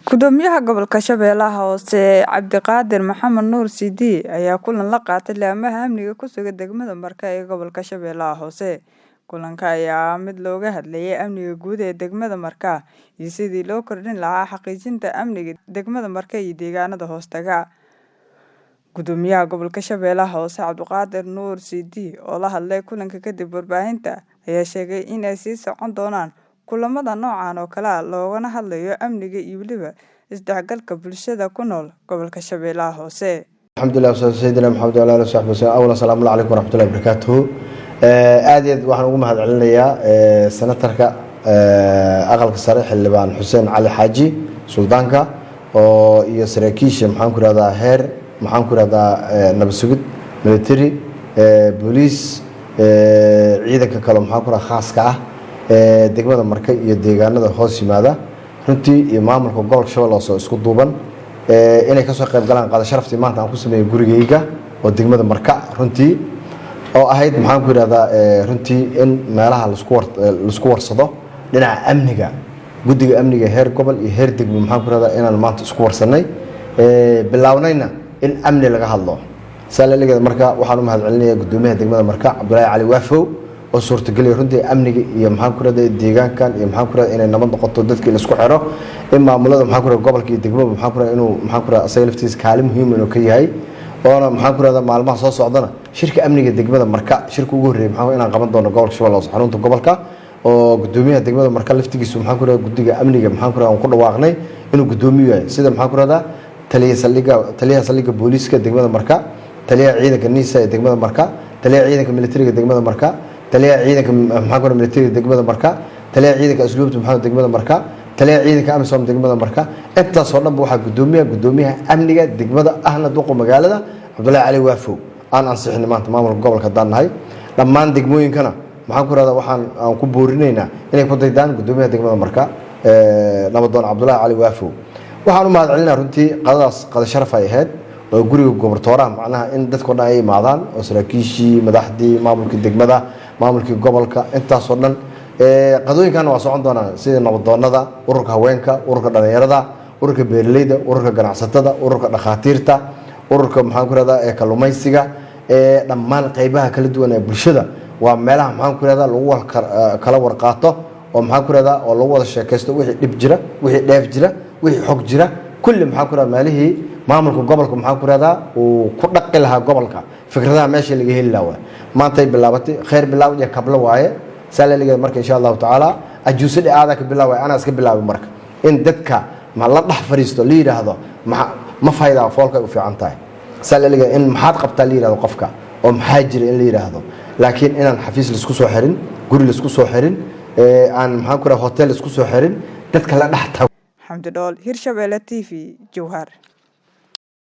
Gudoomiyaha gobolka Shabeellaha Hoose Cabdiqaadir Maxamed Nuur Siidi ayaa kulan la qaatay laamaha amniga ku sugan degmada Marka ee gobolka Shabeellaha Hoose. Kulanka ayaa ah mid looga hadlayay amniga guud ee degmada Marka iyo sidii loo kordhin lahaa xaqiijinta amniga degmada Marka iyo deegaanada hoostaga. Gudoomiyaha gobolka Shabeellaha Hoose Cabdiqaadir Nuur Siidi oo la hadlay kulanka kadib warbaahinta ayaa sheegay in ay sii socon doonaan kulamada noocan oo kale ah loogana hadlayo amniga iyo weliba isdhexgalka bulshada ku nool gobolka Shabeellaha Hoose. Alxamdulilah wasalaatu sayidina Maxamed wala alihi wasaxbi wasallam. Awlan, salaamu calaykum waraxmatullahi wabarakaatuhu. Aad iyo aad waxaan ugu mahad celinayaa senatarka Aqalka Sare, Xildhibaan Xuseen Cali Xaaji Suldaanka, oo iyo saraakiisha, maxaan ku rahdaa, heer, maxaan ku rahdaa, nabad sugid, military, booliis, ciidanka kale, maxaan ku rahdaa, khaaska ah degmada Marka iyo deegaanada hoos yimaada runtii, iyo maamulka gobolka Shabeelle Hoose oo isku duuban, inay kasoo qayb galaan qada sharaftii maanta aan ku sameeyey gurigeyga oo degmada Marka runtii, oo ahayd, maxaan ku yidhahdaa, runtii in meelaha laisku warsado dhinaca amniga, guddiga amniga heer gobol iyo heer degmo, maxaan ku yidhahdaa, inaan maanta isku warsanay, bilaawnayna in amni laga hadlo. Saalaligeeda marka waxaan u mahad celinayaa guddoomiyaha degmada Marka, Cabdulaahi Cali Waafow, oo suurtageliya runtii amniga iyo, maxaan ku rahday, deegaankan iyo, maxaan ku rahday, inay nabad noqoto, dadkii la isku xiro, in maamulada, maxaan ku rahday, gobolka iyo degmada, maxaan ku rahday, inuu, maxaan ku rahday, asaga laftiisa kaalin muhiim inuu ka yahay, oona, maxaan ku rahdaa, maalmaha soo socdana shirka amniga degmada Marka, shirka ugu horreeyay, maxaan inaan qaban doono gobolka Shabeelle Hoose, xarunta gobolka, oo guddoomiyaha degmada Marka laftigiisu, maxaan ku rahdaa, guddiga amniga, maxaan ku rahdaa, aan ku dhawaaqnay inuu guddoomiyu yahay, sida, maxaan ku rahdaa, taliya saldhigga, taliyaha saldhigga booliiska degmada Marka, taliyaha ciidanka NISA ee degmada Marka, taliyaha ciidanka militariga degmada Marka, taliyaha ciidanka, maxaan ku rahdaa, militariga degmada Marka, taliyaha ciidanka asluubta, maxaa, degmada Marka, taliyaha ciidanka AMISOM degmada Marka. Intaasoo dhanba waxaa gudoomiya gudoomiyaha amniga degmada, ahna duqa magaalada, Cabdullaahi Cali Waafow, aan ansixinay maanta maamulka gobolka haddaan nahay. Dhammaan degmooyinkana, maxaan ku rahdaa, waxaan aan ku boorinaynaa inay ku daydaan gudoomiyaha degmada Marka, nabadoon Cabdullaahi Cali Waafow. Waxaan u mahad celinaa runtii qadadaas, qada sharaf ay ahayd oo guriga gobortooraha, macnaha in dadkao dhan ay imaadaan, oo saraakiishii, madaxdii, maamulkii degmada, maamulkii gobolka, intaasoo dhan. Qadooyinkan waa socon doonaan, sida nabadoonada, ururka haweenka, ururka dhalinyarada, ururka beeraleyda, ururka ganacsatada, ururka dhakhaatiirta, ururka, maxaan ku rahdaa, ee kalluumaysiga, dhammaan qeybaha kala duwan ee bulshada. Waa meelaha, maxaan ku rahdaa, lagu kala warqaato oo, maxaan ku rahdaa, oo lagu wada sheekaysto wixii dhib jira, wixii dheef jira, wixii xog jira, kulli, maxaan ku rahdaa, meelihii maamulka gobolka, maxaan ku rahdaa, uu ku dhaqi lahaa gobolka, fikradaha meesha laga heli lahaa waay. Maantay bilaabatay, khayr bilaaw iyo kablo waaye. Saa marka, insha Allahu tacaala, ajuusadhi aadaa ka bilaaway, anaa iska bilaabay. Marka in dadka ma la dhex fariisto, la yidhaahdo ma ma faydaa, foolka ay u fiican tahay. Saa in maxaad qabtaa la yidhahdo qofka, oo maxaa jira in la yidhaahdo, laakiin inaan xafiis laisku soo xirin, guri laisku soo xirin, aan, maxaan ku raha, hotel laisku soo xirin, dadka la dhex tago. Xamdi Dhool, Hirshabeelle TV, Jowhar.